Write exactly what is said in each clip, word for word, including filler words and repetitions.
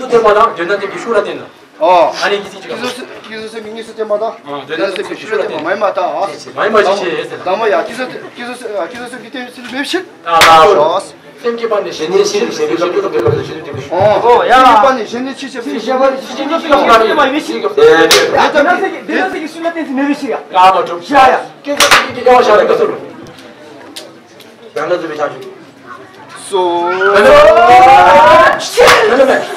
བསྟེན་པ་དང་དོན་དམ་སེམས་ཀྱི་ཤུགས་ལ་བརྟེན་ནོ། ཨོ། ཨ་ནི་གི་ཚིག་ཅིག་ག་སྐྱེ་སོ་སྐྱེ་སོ་སེམས་ཀྱི་གཉིས་སུ་བསྟེན་པ་དང་། ཨ། དོན་དམ་སེམས་ཀྱི་ཤུགས་ལ་བརྟེན་པ་མ་ཡིན་པ་དང་། མ་ཡིན་པ་ཅི་ཞེས་ཟེར། དང་པོ་ཡ་སྐྱེ་སོ་སྐྱེ་སོ་སྐྱེ་སོ་སེམས་ཀྱི་བརྟེན་ཚུལ་མེད་པའི་ཕྱིར། ཨ་ལ། སེམས་བསྐྱེད་པ་ནི་གཞན་ནི་ཕྱིར། གཞན་ནི་ཕྱིར། ཨོ་ཡ། སེམས་བསྐྱེད་པ་ནི་གཞན་ནི་ཕྱིར་བྱེད་པའི་ཕྱིར། གཞན་ནི་ཕྱིར་བྱེད་པའི་ཕྱིར། དེ་ལྟ་བུའི་དེ་ལྟ་བུའི་ཤུགས་ལ་བརྟེན་ཚུལ་མེད་པའི་ཕྱིར་ཡ། ཡ་མ་གྲུབ། ཡ་ཡ། སྐྱེ་སོ་སེམས་ཀྱི་སྐྱེ་བ་ཤར་བའི་སྐབས་སུ། ཡང་ན་བཟོད་པའི་བྱང་ཆུབ། སོ། དེའི་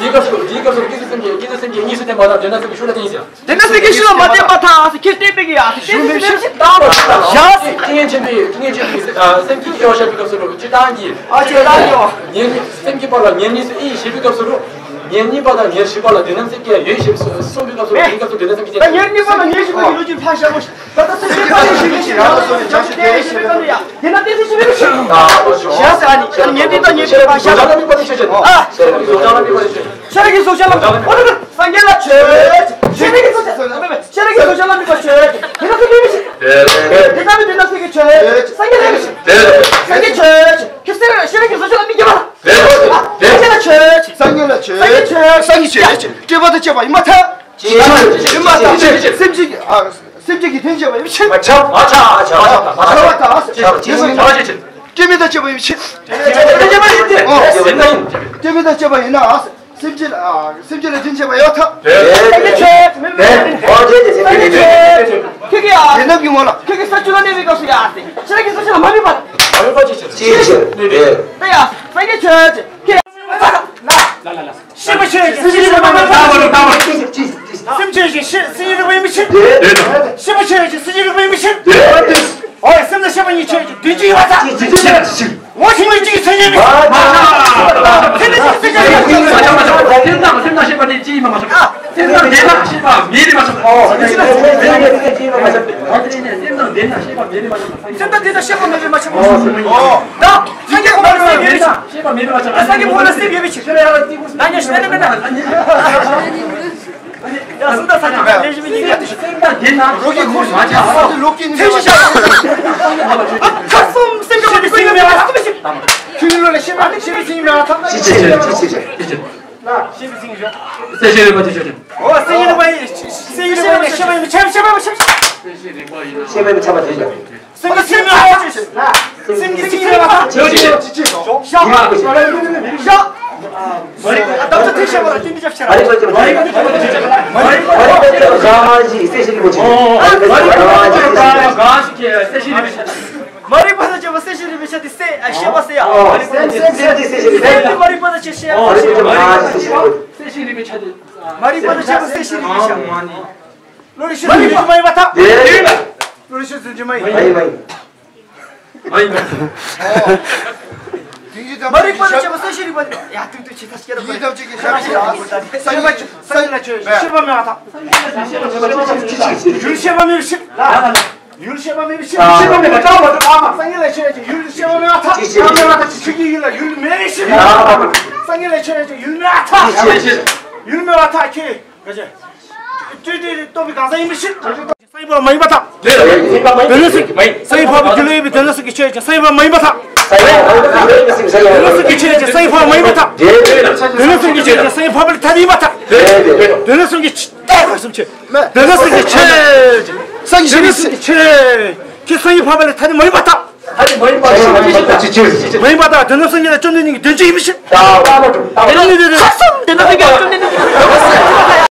སྐབས་སུ། དེའི་སྐབས་སུ་སྐྱེ་སོ་སེམས་ཀྱི་སྐྱེ་སོ་སེམས་ཀྱི་གཉིས་སུ་བསྟེན་པ་དང་དོན་དམ་སེམས་ཀྱི་ཤུགས་ལ་བརྟེན་ཟེར། དོན་དམ་སེམས་ཀྱི་ཤུགས་ལ་མ་བརྟེན་པར་ཐལ། ཁྱེད་བསྟན་པའི་གི་ཡ། ཁྱེད་བསྟན་པའི་ཤུགས་ལ་མ་བརྟེན་པར་ཐལ། ཡ། ཏིང་ངེ་འཛིན་པའི་ཏིང་ངེ་འཛིན་པའི་སེམས་ཀྱི་སྐྱེ་བ་ཤར་བའི་སྐབས་སུ་རུ་སྤྱིར་བཏང་གི། ཨ། སྤྱིར་བཏང་གི། ཉེར་གཉིས་སེམས་བསྐྱེད་པ་ལ་ཉེར་གཉིས་སུ་དབྱེ་ཞེས་པའི་སྐབས་སུ་རུ། ཉེར་གཉིས་པ་དང་ཉེར་བཞི་པ་ལ་དོན་དམ་སེམས་ཀྱི་ཡོད་ཞེས་གསུངས་པའི་སྐབས་སུ། དེའི་སྐབས་སུ་དོན་དམ་སེམས་ཀྱི། ད་ཉེར་གཉིས་པ་དང་ཉེར་བཞི་པ་གི་ལོ་རྒྱུས་ཕར་བཞག་རོགས། ད་ལྟ་སེམས་ཅན་ཐམས་ཅད་ཞི་བའི་ཕྱིར། རང་ལ་སོགས་པའི་བྱང་ཆུབ་བདེ་བའི་ཕྱིར། དེ་ན་བསྟན་ཚུལ་ཞི་བའི་ཕྱིར། ཞེས་ཟེར། ཨ་ནི་ཉེར་བདུན་དང་ཉེར་བདུན་པ་ཞབས། ཤེས་རབ་ཀྱི་བཟོ་བྱ་ལ། ཨོ་ན་སངས་རྒྱས་ལ་མཆོད། ཤེས་རབ་ཀྱི་བཟོ་བྱ། ཤེས་རབ་ཀྱི་བཟོ་བྱ་ལ་མཆོད། དེ་ན་བསྟན་ཚུལ་ཞི་བའི་ཕྱིར། དེ་ལྟ་བུའི་དེ་ན་སངས་རྒྱས་མཆོད། སངས་རྒྱས་ལ་མཆོད། སངས་རྒྱས་མཆོད། ཁྱེད་ཤེས་རབ་ཀྱི་བཟོ་བྱ་ལ་མི་དགྱེས་པ། སངས་རྒྱས་ལ་མཆོད། སངས་རྒྱས་ལ་མཆོད། སངས་རྒྱས་མཆོད། སངས་རྒྱས་མཆོད། སྤྲོས་པ་དང་བཅས་པ་ཡིན་པར་ཐལ། ཡིན་པར་ཐལ། སེམས་ཅན་གྱི། ཨ། སེམས་ཅན་གྱི་དོན་བྱེད་པ་ཡིན་ཕྱིར། མ་ཁྱབ། མ་ཁྱབ། མ་ཁྱབ། མ་ཁྱབ། སྤྲོས་མེད་དང་བཅས་པ་ཡིན་ཕྱིར། སྤྲོས་མེད་དང་བཅས་པ་ཡིན་ན། སེམས་ཅན། ཨ། སེམས་ཅན་ལ་དོན་བྱེད་པ་ཡང་ཐལ། སངས་རྒྱས་མཆོད། མེད་མེད། སངས་རྒྱས་མཆོད། དེ་རྣམས་ཀྱི་ངོ་ལ། ཁྱེད་ཀྱི་སངས་རྒྱས་ཀྱི་བཟོ་བྱ་ལ་མ་དམིགས་པ། མ་དམིགས་པ་ཅི་ཕྱིར། ཅི་ཕྱིར། ད་ཡ་སངས་རྒྱས་མཆོད། ཁྱེད། ལ་ལ་ལ། ཤེས་པ་ཆོས་ཅན། སེམས་ཅན་རིག་པ་ཡིན་པའི་ཕྱིར། སེམས་ཅན་ཞེས་སེམས་ཅན་རིག་པ་ཡིན་པའི་ཕྱིར། ཤེས་པ་ཆོས་ཅན། སེམས་ཅན་རིག་པ་ཡིན་པའི་ཕྱིར། འོ་སེམས་དང་ཤེས་པ་གཉིས་ཆོས་ཅན། དོན་གཅིག་ཡིན་པར་ཐལ། ངོ་ཤེས་པའི་གཅིག་མཚན་ཉིད་མེད། དེ་ནི་གཅིག་མཚན་ཉིད་མེད། སེམས་དང་ཤེས་པ་ནི་གཅིག་ཡིན་པ་མ་ཆགས། སེམས་དང་ལྡན་ན་ཤེས་པ་མེད་པས་མ་ཆགས། སེམས་དང་ལྡན་ན་ཤེས་པ་མེད་པས་མ་ཆགས། ད་སངས་རྒྱས་ཀྱི་ངོ་ལ་སེམས་ཡོད་པའི་ཕྱིར། སངས་རྒྱས་ཀྱི་ངོ་ལ་སེམས་ཡོད་པའི་ཕྱིར། ད་ཉན་ཞིག་ལས་ལས་མེད་ན། ཡ་སེམས་དང་སངས་རྒྱས་ལས་ཞིག་མི་ཉན་ཡ། རོ་གི་ཁོར་ཞིག་མ་ཆགས། ལོ་གི་ནི་ཐེ་ཞིག་བྱ། ཁ་གསུམ་སེམས་ཀྱི་མ་ནི་ཀུན་ཡོད་པའི་ཕྱིར། ཁྱོད་ལོ་ལ་ཤེས་པ་ནི་ཤེས་པའི་སེམས་ཡོད་པའི་ཐབས། ཤེས་པའི་སེམས་ཡོད་པའི་ཐབས། ཤེས་པའི་སེམས་ཡོད་པའི་ཐབས། ཨོ་སེམས་ཡོད་པའི་ཤེས་པའི་སེམས་ཡོད་པའི་ཤེས་པའི་སེམས་ཡོད་པའི་ཤེས་པའི་སེམས་ཡོད་པའི་ཐབས། སེམས་ཀྱི་སེམས་ཡོད་པ། སེམས་ཀྱི་སེམས་ཡོད་པ། ཤ། ཤ། ཤ། ད་ལྟ་དེ་བཤད་པ་ལ་བསྟན་པའི་སྐྱབས་ཤེས་ར། མ་རིག་པ་ཅན། མ་རིག་པ་ཅན། མ་རིག་པ་ཅན། གང་མ་ཞིག་སེམས་ཤེས་རིན་པོ་ཆེ། མ་རིག་པ་ཅན། གང་ཞིག་སེམས་ཤེས་རིན་པོ་ཆེ། མ་རིག་པ་དང་བཅས་པ་སེམས་ཤེས་རིན་པོ་ཆེ་དེ་སེམས་ཤེས་པ་ཟེར་ཡ། སེམས་དེ་སེམས་ཤེས་རིན་པོ་ཆེ། མ་རིག་པ་དང་བཅས་པ་སེམས་ཤེས་རིན་པོ་ཆེ། སེམས་ཤེས་རིན་པོ་ཆེ་དེ། མ་རིག་པ་དང་བཅས་པ་སེམས་ཤེས་རིན་པོ་ཆེ། བློ་རིག་ཤེས་རིན་པོ་ཆེ་མ་ཡིན་པར་ཐལ། བློ་རིག་ཤེས་རིན་པོ་ཆེ་མ་ཡིན། མ་ཡིན་མ་ཡིན། མ་ཡིན་མ་ཡིན། མ་རིག་པ་དང་བཅས་པ་སེམས་ཤེས་རིན་པོ་ཆེ། ཡ་ཏུང་ཏུང་ཆེ་ས་སྐྱེ་རབས། ཡིད་དམ་ཅན་གྱི་ཞབས་ཀྱི་ཡ། སངས་རྒྱས་ལ་མཆོད། ཤེས་པ་མེད་པར་ཐལ། ཡུལ་ཤེས་པ་མེད་པའི་ཕྱིར། ཡུལ་ཤེས་པ་མེད་པའི་ཕྱིར། ཤེས་པ་མེད་པ་ལྟ་བུ་དང་། སངས་རྒྱས་ལ་མཆོད་ཅིང་ཡུལ་ཤེས་པ་མེད་པར་ཐལ། ཡུལ་མེད་པར་ཐལ། ཆོས་ཀྱི་ཡུལ་ལ་ཡུལ་མེད་པའི་ཕྱིར། སངས་རྒྱས་ལ་མཆོད་ཅིང་ཡུལ་མེད་པར་ཐལ། ཡུལ་མེད་པར་ཐལ། ཁྱོད་ག་ཅི། སྤྲོས་བྲལ་རྟོགས་པའི་གང་ཟག་ཡིན་པའི་ཕྱིར། སེམས་ཡོད་པ་མ་ཡིན་པར་ཐལ། དོན་དམ་སེམས། སེམས་ཡོད་པ་མ་ཡིན། སངས་རྒྱས་འཕགས་པའི་རྒྱུད་ལ་ཡོད་པའི་དོན་དམ་སེམས་ཀྱི་ཆོས་ཅན། སེམས་ཡོད་པ་མ་ཡིན་པར་ཐལ། དོན་དམ་སེམས་ཀྱི་ཆོས་ཅན། སེམས་ཡོད་པ་མ་ཡིན་པར་ཐལ། དོན་དམ་སེམས་ཀྱི་ཆོས་ཅན། སེམས་ཡོད་པ་ལས་ཐ་དད་ཡིན་པར་ཐལ། དོན་དམ་སེམས་ཀྱི་ཆོས་ཅན། དོན་དམ་སེམས་ཀྱི་ཆོས་ཅན། སེམས་ཡོད་པ་ལས་ཐ་དད་མ་ཡིན་པར་ཐལ། ཐ་དད་མ་ཡིན་པ་ཞིག་མ་ཡིན་པ་དང་། དོན་དམ་སེམས་ཀྱི་བཅོམ་ལྡན་འདས་ཀྱི་དོན་སྤྱི་ཡིན་པའི་ཕྱིར། ཁ་གསུམ་དེ་ན།